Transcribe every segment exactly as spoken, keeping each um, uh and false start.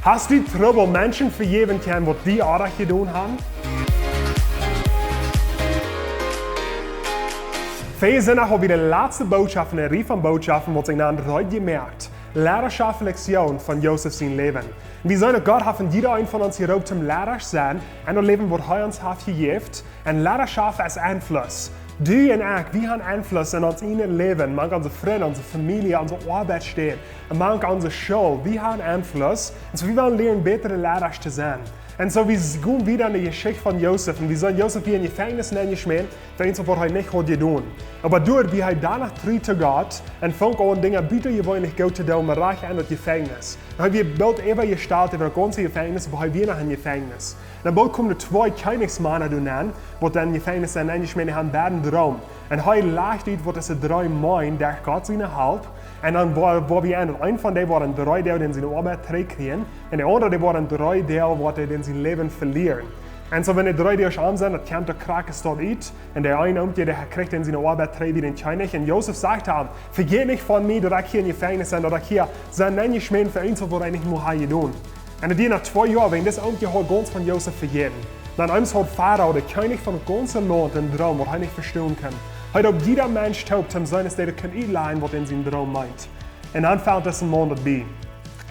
Hast du Trubbel, Menschen vejäwen kjennen, waut die oajch jedonen haben? Wie sent nu aul bie de latste Botschaft en de Rieej von Botschaften, waut sikj nanen Reed jemoakt. Leidaschoft Lektion von Josef sien Läwen. Wie seenen, daut Gott haft en jieda een von ons jeroopt toom Leidasch sennen en daut Läwen, waut hee ons haft jejäft. En Leidaschoft es Enfluss. Du un ekj, wie haben Enfluss en ons ieejnet Läwen, mank onse Frind, onse Famielje, onse Oabeitstäd, un mank onse School. Wie haben Enfluss. Un soo, wie wellen lieren, bätre Leidasch to sennen. Un soo, wie s-, gonen wieda en de Jeschicht von Josef. Un wie seenen, Josef wia em Jefenkjnis nenjeschmäten, fa eent, waut hee nich haud jedonen. Oba doa wia hee doano tru to Gott un funk aun Dinja butajeweenlich goot to doonen, rajcht en daut Jefenkjnis. Un hee wia boolt äwajestalt äwa daut gaunze Jefenkjnis, oba hee wia noch em Jefenkjnis. Un dan boolt kjeemen twee Kjennichsmana doa nenn, waut em Jefenkjnis sent nenjeschmäten, dee haben beid een Droom. Un hee lajcht ut, waut dise Droom meent, derch Gott siene Help. Un dan woa-, woa wie en, eena von dee woat en dree Doag siene Oabeit trigjkjrieen. Un de aundra, dee woat en dree Doag, woat hee sien Läwen velieren. Un soo, wan de dree Doag om sent, daut kjemt de Krakes doa ut. Un de eene Oomkje, dee kjricht siene Oabeit trigj bie dän Kjennich. Un Josef sajcht am: "Vejät nich von mie, daut ekj hia em Jefenkjnis sie, daut ekj hia sie nenjeschmäten fa eent, waut ekj nich mol haud jedonen." Un daut wia no twee Joa, wan dis Oomkje haud gaunz von Josef vejäten. Dan eemol haud Farao, de Kjennich von daut gaunze Launt, een Droom, waut hee nich vestonen kunn. Hee roopt jieda Mensch toop, toom seenen, aus dee kunn utlajen, waut en sien Droom meent. Un dan felt dise Maun daut bie: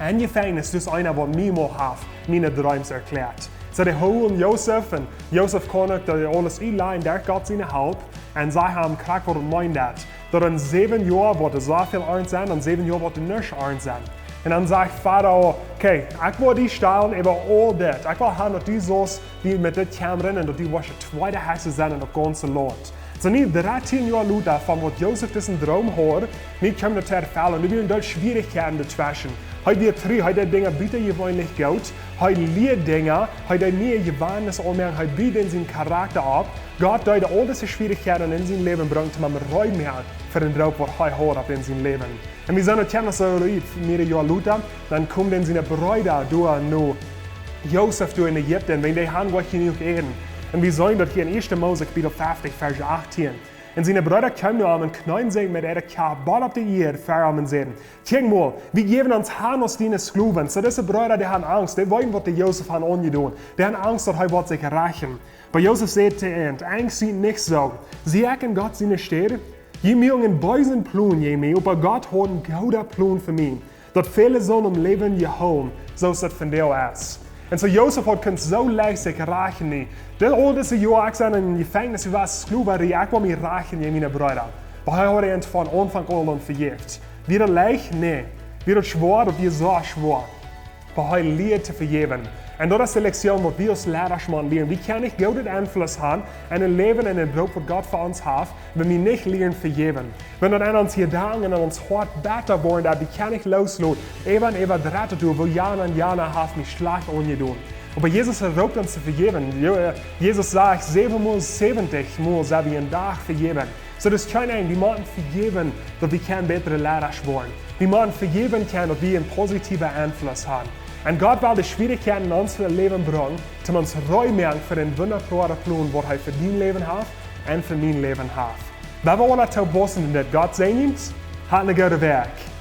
"Em Jefenkjnis, doa es eena, waut mie mol haft miene Dreems erkjläat." Soo, dee hoolen Josef, un Josef kaun uk daut aules utlajen derch Gott siene Help. Un sajcht am krakjt, waut daut meent, daut, daut en säwen Joa woat doa soo väl Arnt sennen, en säwen Joa woat doa nuscht Arnt sennen. Un dan sajcht Farao: "Okay, ekj woa die stalen äwa aul dit. Ekj well haben, daut du saust die met dit kjemren un daut du woascht de tweede Hechsta sennen en daut gaunze Launt." Soo, nu dartieen Joa lota von waut Josef disen Droom haud, nu kjeem daut to erfellen. Nu wieren doa Schwierichkjeiten doatweschen. Hee wia tru, hee deed Dinja butajeweenlich goot. Hee lieed Dinja, hee deed niee Jewannis aunmoaken, hee bud en sienen Charakta opp. Gott deed aul dise Schwierichkjeiten en sien Läwen brinjen, toom am reed moaken fa dän Roop, waut hee haud opp en sien Läwen. Un wie seenen, daut kjemt noch soo rut, mearere Joa lota, dan kjeemen siene Breeda doa no Josef doa en Ägipten, wan dee haben nich jenuach Äten. Un wie seenen daut hia en Ieeschte Mose, Kapitel feftieen, Varsch achtieen. Un siene Breeda kjeemen no am un kjneeden sikj met äare Kjap bat opp de Ieed ver am un säden: "Kjikj mol, wie jäwen ons han aus diene Sklowen." Soo, dise Breeda, dee haben Angst, dee weeten, waut dee Josef haft aunjedonen. Dee haben Angst, daut hee woat sikj rächen. Oba Josef säd to an: "Angst, sie nich soo. Sie ekj en Gott siene Städ? Jie moaken eenen beesen Plon jäajen mie, oba Gott haft eenen gooden Plon fa mie, daut väle sullen om Läwen jehoolen, soo aus daut vondoag es." Un soo Josef haud kunt soo leicht sikj rächen, nä. Dit aul dise Joa, ekj sie em Jefenkjnis, ekj wia Sklow, ekj woa mie rächen jäajen miene Breeda. Oba hee haud an von Aunfank aun vejäft. Wia daut leicht? Nä. Wia daut schwoa? Daut wia soo schwoa. Oba hee lieed to vejäwen. Un daut es de Lektion, waut wie aus Leidasch motten lieren. Wie kjennen nich goodet Enfluss haben en daut Läwen un en daut Beroop, waut Gott fa ons haft, wan wie nich lieren vejäwen. Wan daut en onse Jedanken un en ons Hoat bäta woat, daut wie kjennen nich loosloten, äwa un äwa daut to doonen, woo jana un jana haft mie schlajcht aunjedonen. Oba Jesus, hee roopt ons to vejäwen. Jo, äh, Jesus sajcht, säwen mol säwentich mol sent wie en Dach vejäwen. Soo, daut es kjeen Enj, wie motten vejäwen, daut wie kjennen bätre Leidasch woaren. Wie motten vejäwen kjennen, daut wie eenen positiven Enfluss haben. Un Gott well de Schwierichkjeiten en ons Läwen brinjen, toom ons reed moaken fa dän wundaboaren Plon, waut hee fa dien Läwen haft un fa mien Läwen haft. Wie wellen ons toop wausen en dit. Gott säajen junt, hat eene goode Wäakj.